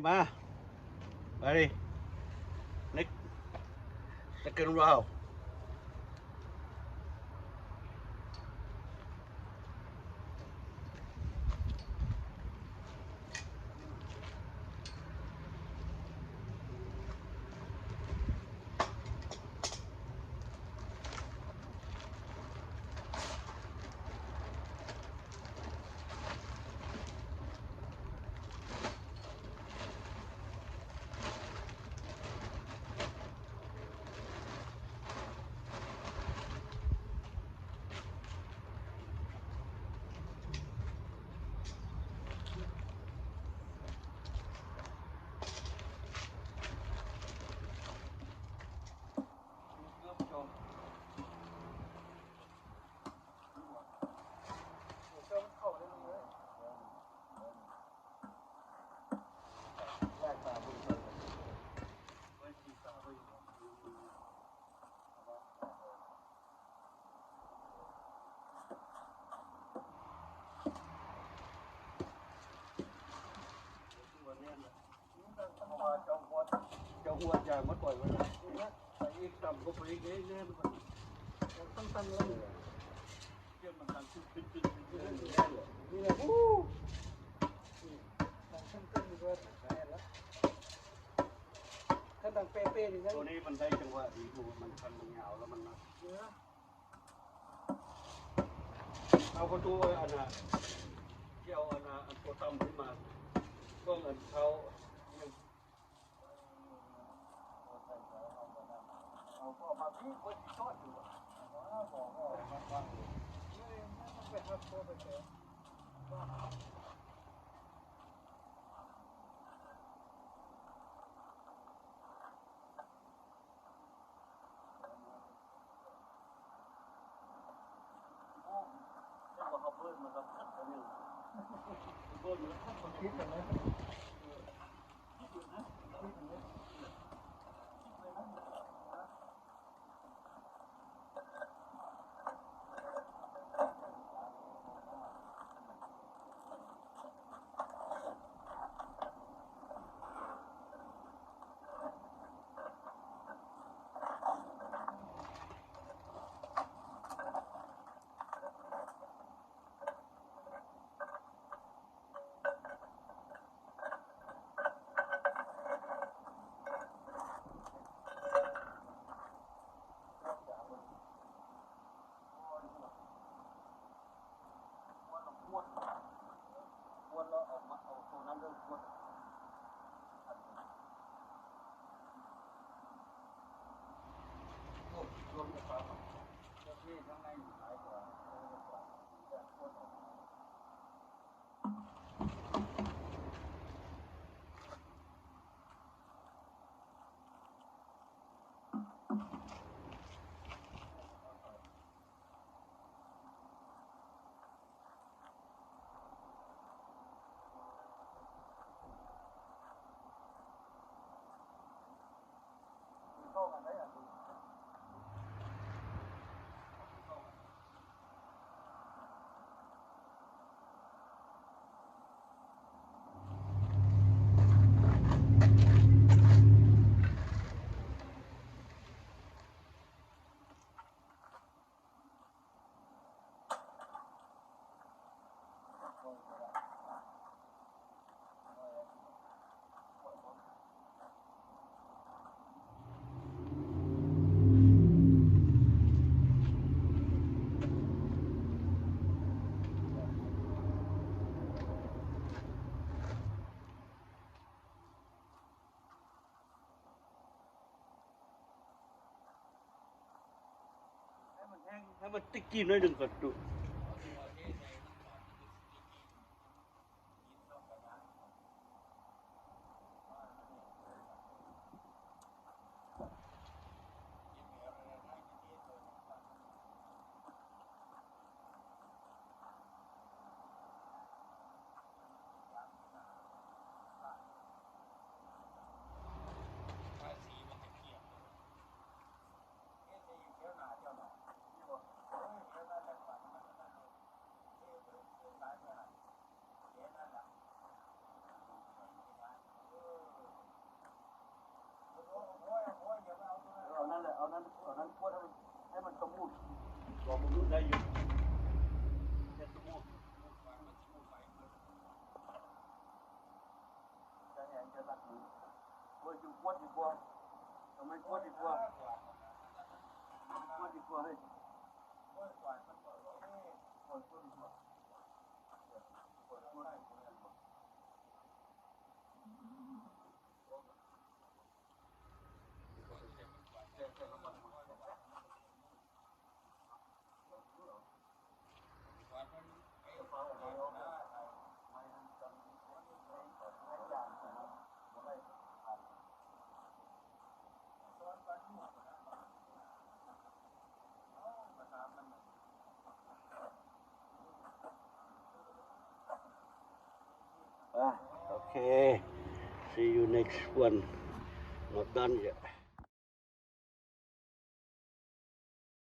ມາ ໄປເລີຍ Next Second Round. ເຈົ້າຫົວ ເຈົ້າຫົວຈາກມັນປ່ອຍໄວ້ແລ້ວ ໄປອີກຕ່ຳກວ່າໄປອີກເດ້ ແນ່ນ ຕັ້ງໆ ແລ້ວ ເອີ ເຈົ້າມັນຕັ້ງ ເອີ ແນ່ນແຫຼະ ນີ້ແຫຼະ ໂອ້ ນີ້ຕັ້ງ ຕັ້ງ ຕັ້ງ ນີ້ກໍແນ່ນແລ້ວ ຄັນຕັ້ງເປໆ ນີ້ນະ ໂຕນີ້ມັນໄດ້ຈັງຫວະດີ ໂອ້ ມັນຄັນມັນຍາວ ແລ້ວມັນໜັກ ເອີ ເອົາປະຕູອັນນ່າ ທີ່ເອົາອັນນ່າ ອັນໂຕຕ່ຳຂຶ້ນມາ ຂອງອັນເຂົາ ເອົາເຂົ້າມາພີ້ ເພິ່ນຊິຊອດຢູ່ ເອົາເຂົ້າມາວາງເລີຍ ເອີ ມັນໄປຮັບໂຕໄປແຕ່ ໃຫ້ມັນແຫ້ງ ໃຫ້ມັນຕິກກີ້ໜ້ອຍໜຶ່ງກ່ອນ. ໂອ້ຍ ຢູ່ກວດດີກວ່າ ທຳໄມກວດດີກວ່າ ກວດດີກວ່າເຮີ້ຍ ກວດດີກວ່າ. ອ່າ ໂອເຄ see you next one. Not done yet.